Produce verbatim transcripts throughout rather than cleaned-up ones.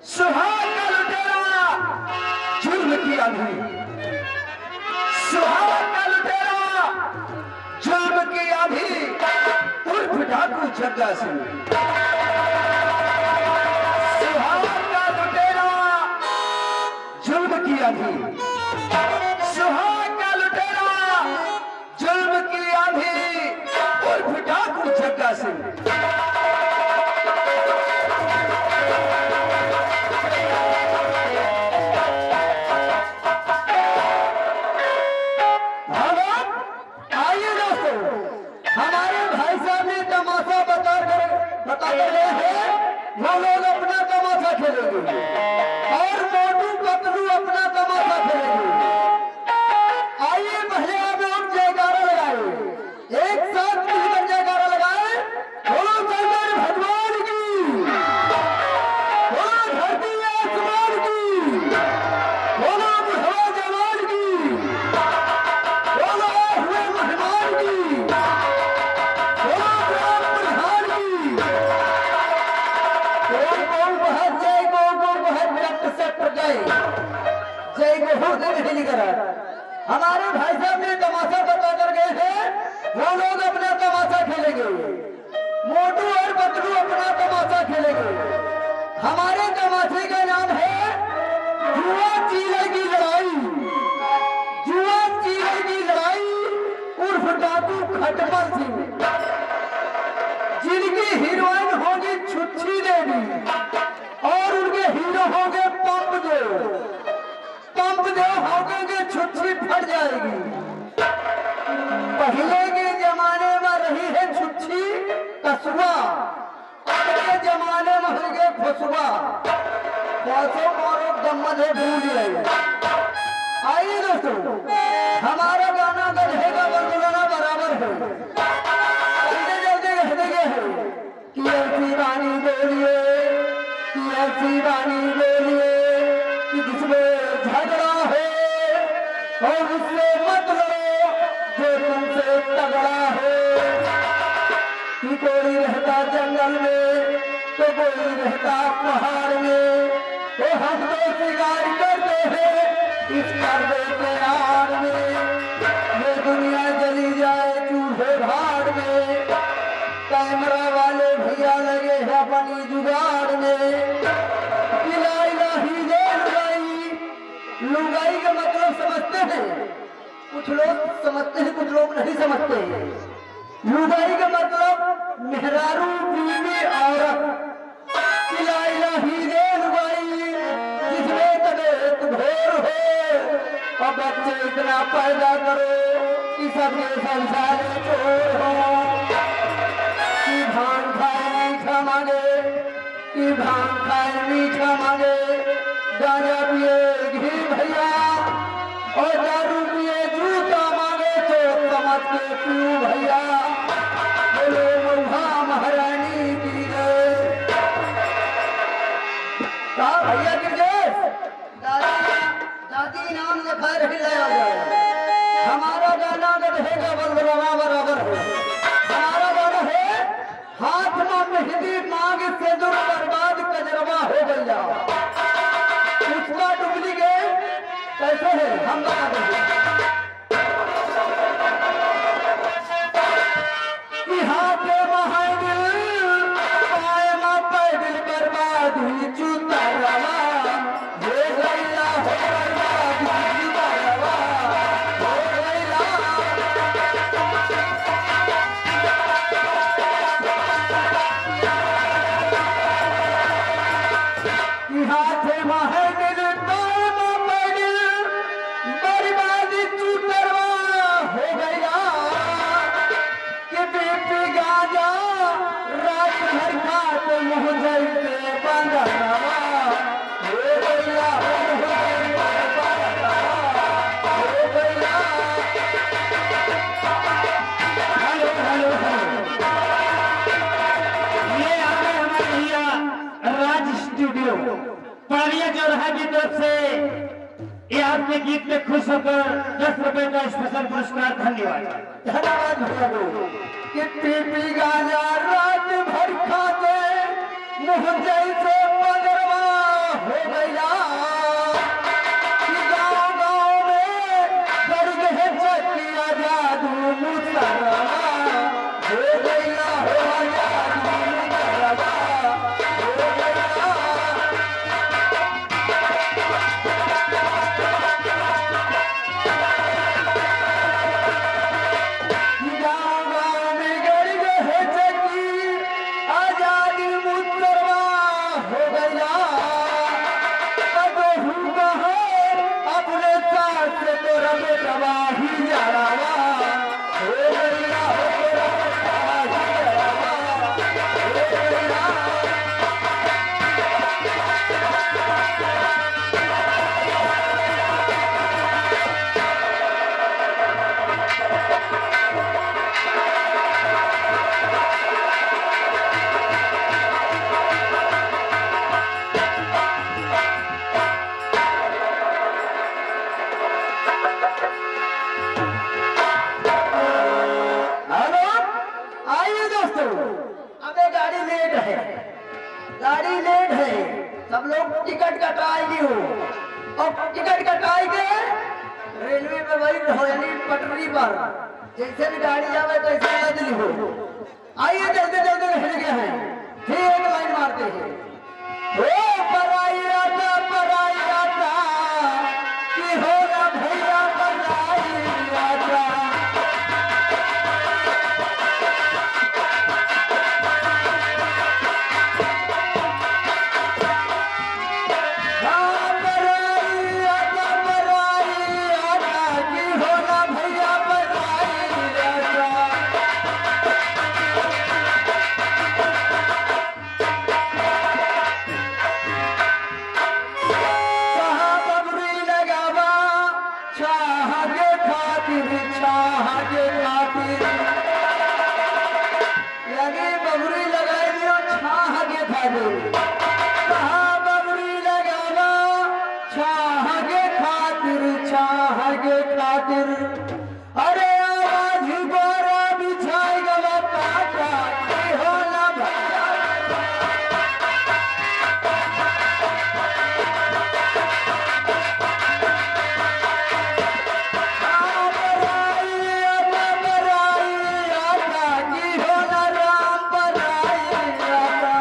सुहाग का लुटेरा, जुल्म की आंधी। सुहाग का लुटेरा, जुल्म की आंधी, उर्फ डाकू जग्गा सिंह। सुहाग का लुटेरा, जुल्म की आंधी। सुहाग का लुटेरा, जुल्म की आंधी, उर्फ डाकू जग्गा सिंह। हम लोग, आइए दोस्तों, हमारे भाई साहब ने तमाशा बता कर, बता कर गए हैं, वो लोग अपना तमाशा खेलेंगे और मोटू पतलू अपना तमाशा खेलेंगे। आइए पहले आप लोग जयकारा लगाए, एक साथ मिलकर जयकारा लगाए। बोलो शंकर भगवान की, बोलो धरती आसमान की, बोलो बुढ़वा जवान की, बोलो हुए मेहमान की, बोलो ग्राम प्रधान की। गौ गौ बहुत जय, गौ गौ बहुत, जट सट जय। जय गौ हो, नहीं निकरा। हमारे भाई साहब ने तमाशा बता कर गए हैं, वो लोग अपना तमाशा खेलेंगे, मोटू और पतलू अपना तमाशा खेलेंगे। हमारे तमाशे का नाम है जुआ चीलर की लड़ाई। जुआ चीलर की लड़ाई उर्फ डाकू खटमल सिंह, जिनकी हीरोइन होगी छुच्छी देवी और उनके हीरो होंगे पंप देव। पंप देव होंगे कि छुच्छी फट जाएगी। पहले के जमाने में रही है छुच्छी कसुआ, अब के जमाने में हो गए फसुआ। फसो मारो दम्मद है भूल गए। आइए दोस्तों, हमारा गाना गधे का बलबुलाना बराबर है। जल्दी जल्दी गधे के है। कि ऐसी बानी बोलिए, कि ऐसी बानी बोलिए कि जिसमें झगड़ा हो और उससे मत लड़ो जो तुमसे तगड़ा हो। कि कोई रहता जंगल में तो कोई रहता पहाड़ में, तो हम तो शिकार करते हैं इस पर्दे के आड़ में। ये दुनिया चली जाए चूल्हे भाड़ में, कैमरा वाले भैया लगे हैं अपनी जुगाड़ में। कि ला इलाही रे लुगाई, लुगाई का मतलब समझते हैं? कुछ लोग समझते हैं, कुछ लोग नहीं समझते। लुगाई का मतलब मेहरारू, बीवी, औरत। कि ला इलाही रे लुगाई, जिसमें तबीयत घोर हो, और बच्चे इतना पैदा करो कि सबके संसार चोर हो। कि भांग खाए मीठा मांगे, कि भांग खाए मीठा मांगे, गांजा पिए घी भैया, और दारू पिए जूता मांगे, सोच समझ के पीऊ भैया। बोलो मऊहा महारानी की जय। का भैया की जय? दादी, दादी नाम लिखा रही, ले आ जाओ। हमारा गाना गधे का बलबुलाना बराबर है। हमारा गाना है, हाथ में मेहंदी मांग सिंदूर बर्बाद कजरवा हो गया। उसका डुप्लीकेट कैसे है, हम बता देंगे। कि हाथ में है दिल, पाए में पैदल बर्बाद ही चुतरवा। हो गइला, हो गइला, हो गइला। कि हाथे माहे दिल, पाए मा पैदिल, बर्बादी चुतरवा हो गइला। कि पी पी गांजा रात भर खात मुंह जैसे बंदरवा। हो गइला, हो गइला, हो गइला। हेलो, हेलो, हेलो। ये आ गए हमारे भैया राज स्टूडियो। पड़िया चौराहा की तरफ से ये आपके गीत पे खुश होकर दस रुपए का स्पेशल पुरस्कार। धन्यवाद। धन्यवाद भैया को। कि पी पी गांजा रात भर खाते, मुंह जैसे बंदरवा हो गइला कि गाँव गाँव में गड़ गए चकिया जादू मुसरवा। हो गइला हो जादू मुसरवा। हो गइला। गाँव गाँव में गड़ गए चकी, आजादी मुसरवा हो गइला। कबहू कहो अपने सास से तोरा बेटवा ही जड़वा हो गइला, हो तोरा बेटवा ही जड़वा हो गइला। हेलो, आइए दोस्तों, अबे गाड़ी लेट है, गाड़ी लेट है, सब लोग टिकट कटाई लियो। और टिकट कटाई के रेलवे में बैठ रहो, यानी पटरी पर, जैसे भी गाड़ी आवे तो ऐसे लद लियो। आइए, जल्दी जल्दी रहने गया है, फिर एक लाइन मारते हैं। ओ पराई राजा, पराई राजा, की होला भैया पराई राजा। हाँ, पराई राजा, पराई राजा, की होला भैया पराई राजा। कहाँ बबरी लगावा छाह के खातिर, छाह के खातिर। लगे बबरी लगाई दियो छाह के खातिर। कहाँ बबरी लगावा छाह के खातिर, छाह के खातिर। अरे आवाज गोरा बिछाई गवा पाटा, की होला भैया। राम बराई आता, बराई आता, की होला राम बराई आता।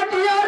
बिटिया